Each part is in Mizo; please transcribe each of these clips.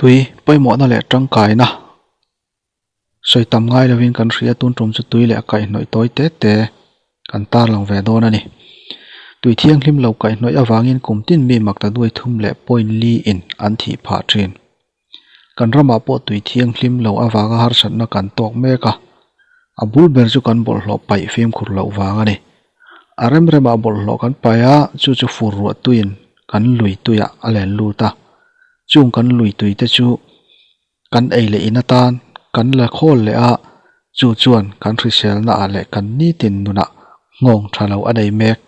Tui pawimawhna leh tangkaina sawi tam ngai lovin kan hria tun tum chu tui leh a kaihhnawih tawi te te kan tarlang ve dawn a ni. Tui thianghlim lo kaihhnawih avangin kum tin mi makta duai thum leh point li in an thih phah thin. Kan ramah pawh tui thianghlim lo avanga harsatna kan tawk mek a, a bul ber chu kan bawlhhlawh paih fimkhur loh vang a ni. A rem remah bawlhhlawh kan paih a, chu chu fur ruah tuiin kan lui tuiah a len lut a. Chung kan lui tui te chu kan ei leh in atan kan la khawl leh a, chu chuan kan hriselna ah leh kan nitin nunah nghawng tha lo a nei mek.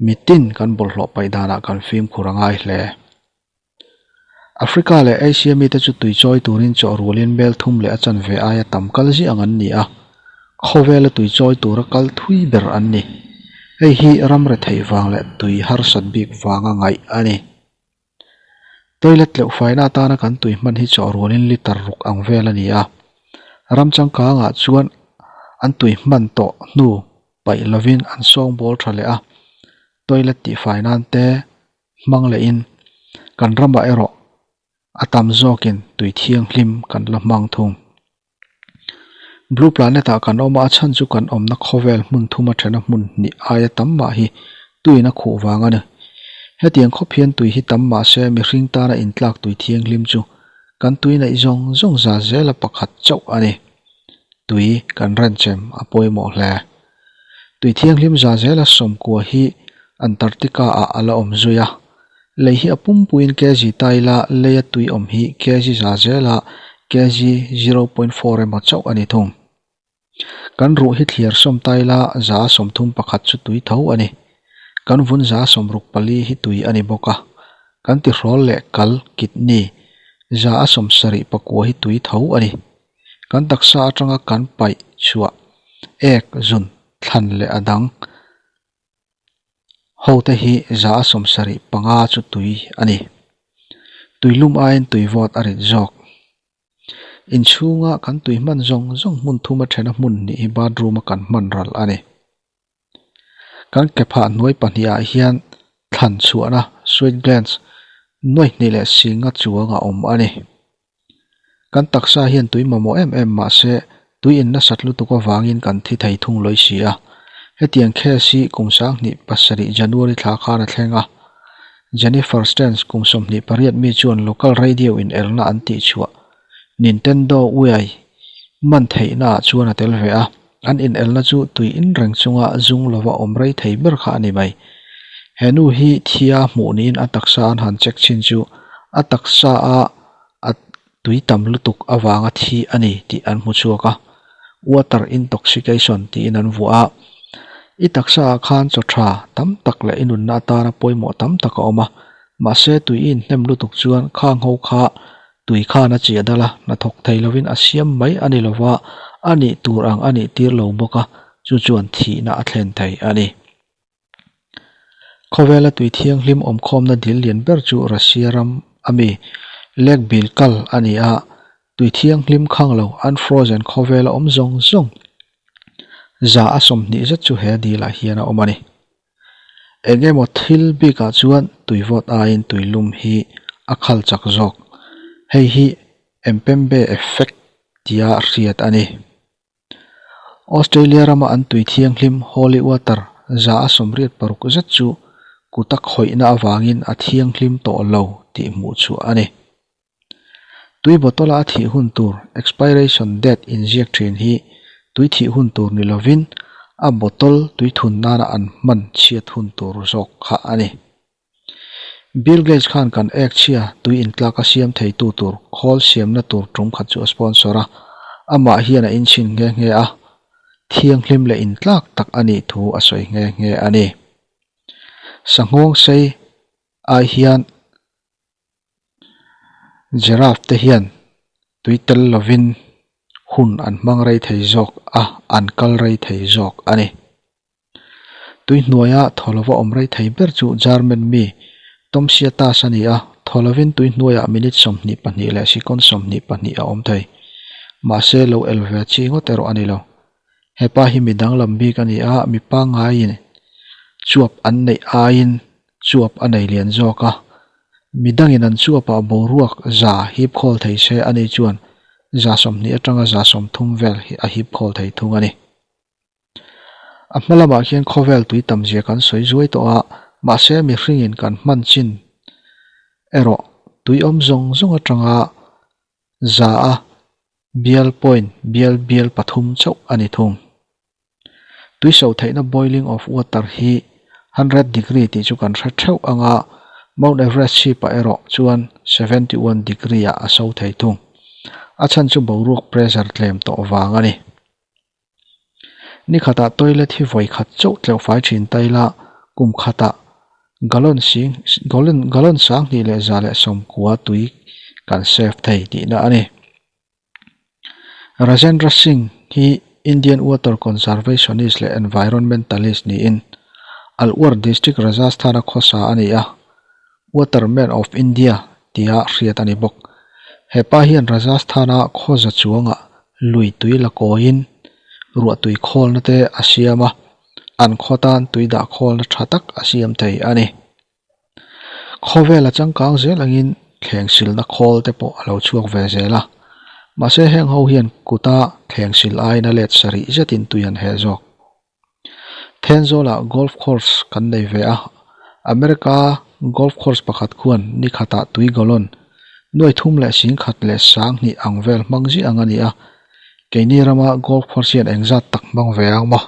Mitin kan bawlhhlawh paih danah kan fimkhur a ngai hle. Africa leh Asia mite chu tui chawi turin chaw rualin mel thum leh a chanve aia tam kal ziah ang an ni a, khawvela tui chawi tura kal thui ber an ni. Hei hi ram retheih vang leh tui harsat bik vanga ngaih a ni. Toilet tleuh faina atana kan tui hman hi chaw rualin litre ruk ang vel a ni a, ram changkangah chuan an tui hman tawh hnu paih lovin an sawngbawl tha leh a, toilet tihfai nan te hmang lehin kan ramah erawh a tam zawkin tui thianghlim kan la hmang thung. Blue Planet ah kan awm a, a chhan chu kan awmna khawvel hmun thuma thena hmun hnih aia tam mah hi tuiin a khuh vang a ni. Hetiang khawp hian tui hi tam mah se mihring tana intlak tui thianghlim chu kan tui neih zawng zawng za zela pakhat chauh a ni. Tui kan renchem a pawimawh hle. Tui thianghlim za zela sawmkua hi Antarctica ah a la awm zui a. Lei hi a pumpuiin kg taila leia tui awm hi kg za zela kg 0.4 emaw chauh a ni thung. Kan ruh hi thliar sawm taila za 31 chu tui tho a ni. Kan vun za 64 hi tui a ni bawk a. Kan tihrawl leh kal, kidney, za 79 hi tui tho a ni. Kan taksa atanga kan paih chhuah ek zun thlan leh a dang ho te hi 75 chu tui a ni. Tui lum aiin tui vawt a rit zawk. Inchhunga kan tui hman zawng zawng hmun thuma thena hmun hnih hi bathroom a kan hman ral a ni. Kan ke phah hnuai pahnihah hian thlan chhuahna sweat glands nuai hnih leh singa chuang a awm a ni. Kan taksa hian tui mamawh em em mah se tui in nasat lutuk avangin kan thi thei thung lawi si a. Hetiang case hi kum 2007 January thla khan a thleng a. Jennifer Stans kum 28 mi chuan local radio in elna an tih chhuah Nintendo Wii man theihna ah chuan a tel ve a. An inelna chu tui in reng chunga zung lova awm rei thei ber kha a ni mai. He nu hi thia hmuh niin a taksa an han check chin chu a taksa a a tui tam lutuk avanga thi a ni tih an hmu chhuak a, water intoxication tiin an vuah a. I taksa ah khan chaw tha tam tak leh i nunna atana pawimawh tam tak a awm a, mahse tui i inhnem lutuk chuan khang ho kha Tui khan a chiah dal a, hnathawk thei lovin a siam mai a ni lova, a nih tur ang a nih tir lo bawk a, chu chuan thihna a thlen thei a ni. Khawvela tui thianghlim awmkhawmna dil lian ber chu Russia ram a mi, Lake Baikal a ni a, tui thianghlim khang lo, unfrozen, khawvela awm zawng zawng 20% zet chu he dilah hian a awm a ni. Eng emaw thil bikah chuan tui vawt aiin tui lum hi a khal chak zawk. Hei hi Mpembe effect tia hriat a ni. Australia rama an tui thianghlim holy water 86% zet chu kuta khawihna avangin a thianghlim tawh lo tih hmuh chhuah a ni. Tui bottle-a a thih hun tur, expiration date, inziak thin hi tui thih hun tur ni lovin a bottle tui thun nana an hman chhiat hun tur zawk kha a ni. Bill Gates khan kan ek chhia tui intlak a siam theitu tur khawl siamna tur tum khat chu a sponsor a, amah hian a inchhin nghe nghe a, thianghlim leh intlak tak a nih thu a sawi nghe nghe a ni. Sanghawng sei ai hian Giraffe te hian tui tel lovin hun an hmang rei thei zawk a, an kal rei thei zawk a ni. Tui hnuaia thaw lova awm rei thei ber chu German mi Tomsia Tas a ni a, thaw lovin tui hnuaiah minute 22 leh second 22 a awm thei. Mahse lo el ve chi ngawt erawh a ni lo. Hepa hi mi danglam bik a ni a, mi pangngaiin chuap an neih aiin chuap a nei lian zawk a. Midangin an chuapah boruak za hip khawl thei se a nih chuan 20% atanga 30% vel hi a hip khawl thei thung a ni. A hma lamah khian khawvel tui tam zia kan sawi zuai tawh a, mahse mihringin kan hman chin erawh tui awm zawng zawng atanga za a bial point bial bial pathum chauh a ni thung. Tui so theihna boiling of water hi hundred degree tih chu kan hre theuh ang a, Mount Everest chhipah erawh chuan 71 degree ah a so thei thung. A chhan chu boruak pressure tlem tawh vang a ni. Ni khatah toilet hi vawi khat chauh tleuh fai thin ta ila, kum khatah gallon sing gallon gallon 2190 tui kan save thei tihna a ni. Rajendra Singh hi Indian water conservationist leh environmentalist niin Alwar district Rajasthan-a khawsa a ni a, Waterman of India tia hriat a ni bawk. He pa hian Rajasthan-a khawza chuangah lui tui la kawiin ruah tui khawlna te a siam a, an khaw tan tui dah khawlna tha tak a siam thei a ni. Khawvel a changkang zel angin thleng silna khawl te pawh a lo chhuak ve zel a, mahse heng ho hian kuta thleng sil aiin a let sarih zetin tui an heh zawk. Thenzawlah golf course kan nei ve a, America golf course pakhat khuan ni khatah tui gallon nuai thum leh sing khat leh sang hnih ang vel hmang ziah ang a ni a, keini rama golf course hian engzat tak hmang ve ang maw?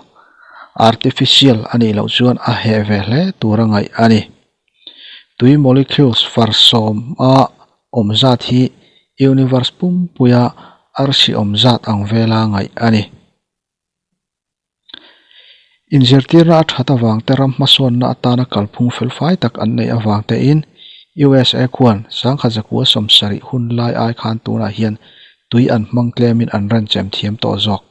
Artificial a nih loh chuan a heh ve hle tur a ngaih a ni. Tui molecules far sawm a awm zat hi universe pumpuia arsi awm zat ang vela ngaih a ni. Inzirtirna a that avang te ram hmasawnna atana kalphung felfai tak an neih avang tein USA khuan sangkhat zakua sawmsarih hun lai ai khan tunah hian tui an hmang tlemin an renchem thiam tawh zawk.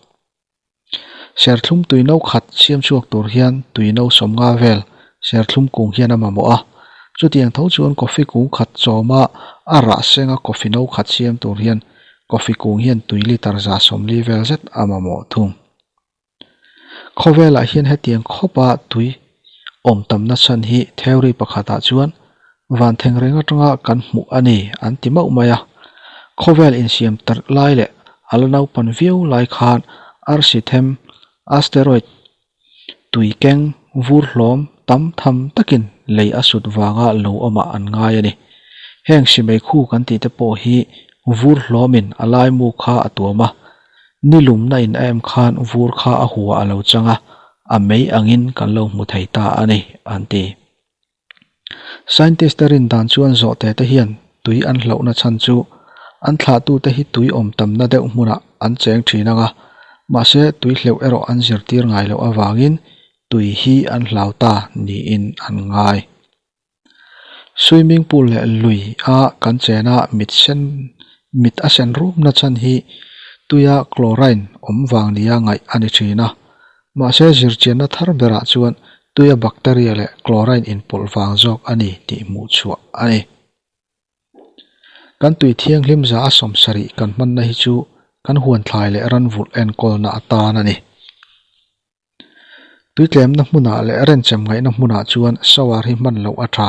Serthlum tui no khat siam chhuak tur hian tui no sawmnga vel serthlum kung hian a mamawh a. Chutiang tho chuan coffee kung khat chawma a rah senga coffee no khat siam tur hian coffee kung hian tui litre 40% vel zet a mamawh thung. Khawvelah hian hetiang khawpa tui awm tamna chhan hi theory pakhatah chuan van theng reng atanga kan hmuh a ni an ti mauh mai a. Khawvel insiam tarh lai leh a la naupan viau lai khan arsi them, asteroid, tui keng vur hlawm tam tham takin lei a sut vanga lo awmah an ngai a ni. Heng simei khu kan tih te pawh hi vur hlawmin a laimu kha a tuam a, ni lumna in a em khan vur kha a hua a lo chang a, a mei angin kan lo hmu thei ta a ni, an ti. Scientist te rin dan chuan zawhte te hian tui an hlauhna chhan chu an thlahtute hi tui awm tamna deuh hmunah an cheng thin ang a, mahse tui hleuh erawh an zirtir ngai loh avangin tui hi an hlau ta niin an ngai. Swimming pool leh lui a kan chena mit sen mit a sen rumna chhan hi tuia chlorine awm vang nia ngaih a ni thin a, Mahse zirchianna thar berah chuan tuia bacteria leh chlorine inpawlh vang zawk a ni tih hmuh chhuah a ni. Kan tui thianghlim za a 70 kan hmanna hi chu kan huan thlai leh ran vulh enkawlna atan a ni. Tui tlemna hmunah leh renchem ngaihna hmunah chuan shower hi hman loh a tha.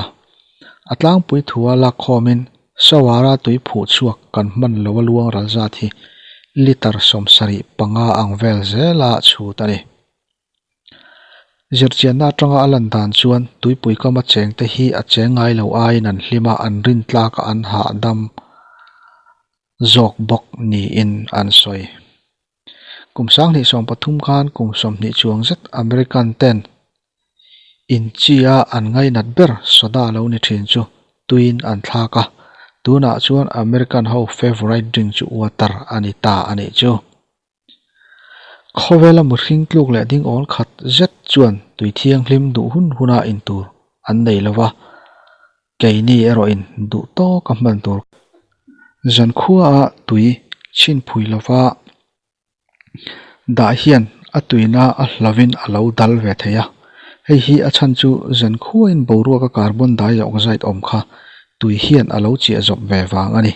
A tlangpui thua lakkhawmin shower-a tui phuh chhuak kan hman lo a luang ral zat hi litre 75 ang vel zela chhut a ni. Zirchianna atanga a lan dan chuan tuipui kama cheng te hi a cheng ngai lo aiin an hlim a, an rin tlak a an hahdam zawk bawk niin an sawi. Kum 2013 khan kum 20 chuang zet American ten inchia an ngainat ber soda lo ni thin chu tuiin an thlak a, tunah chuan American ho favourite drink chu water a ni ta a nih chu. Khawvela mihring tluk leh ding awl khat zet chuan tui thianghlim duh hun huna in tur an nei lo va, keini erawhin duh tawka hman tur. Zankhuaah tui chhinphui lova dah hian a tuina a hlovin a lo dal ve thei a, hei hi a chhan chu zankhuain boruaka carbon dioxide awm kha tui hian a lo chiah zawp ve vang a ni.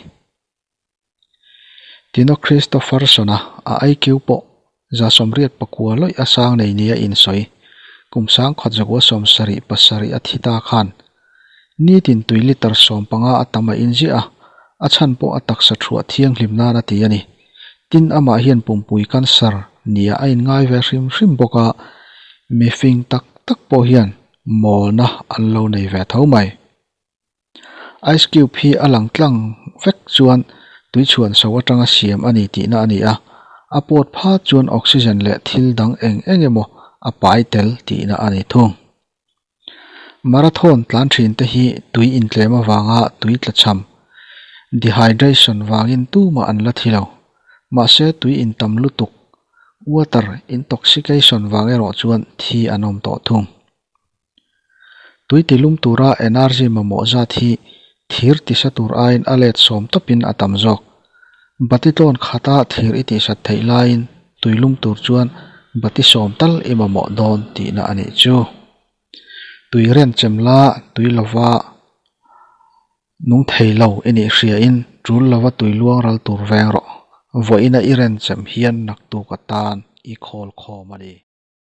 Tino Christopherson-a a IQ pawh 89 lawih a sang nei nia insawi. Kum 1977 a thi ta khan. Nitin tui litre 15 a tam a in ziah a, a chhan pawh a taksa thuah thianghlim nan a ti a ni. Tin, amah hian pumpui cancer nia a inngai ve hrim hrim bawk a, mifing tak tak pawh hian mawlna an lo nei ve tho mai. Ice cube hi a lang tlang vek chuan tuichhuan so atanga siam a ni tihna a ni a, a pawt phat chuan oxygen leh thil dang eng eng emaw a pai tel tihna a ni thung. Marathon tlan thin te hi tui intlem avanga tui tlachham, dehydration, vangin tumah an la thi lo. Mahse tui intam lutuk, water intoxication, vang erawh chuan thi an awm tawh thung. Tui tilum tura energy mamawh zat hi thir tisa tur aiin a let sawm tawpin a tam zawk. Bati tlawn khata thir i tihsat theih laiin tuilum tur chuan bati sawm tal i mamawh dawn tihna a nih chu. Tui renchem la tui lova nung thei lo i nih hriain tul lova tui luang ral tur veng rawh. Vawiina i renchem hian naktuk atan i khawl khawm a ni.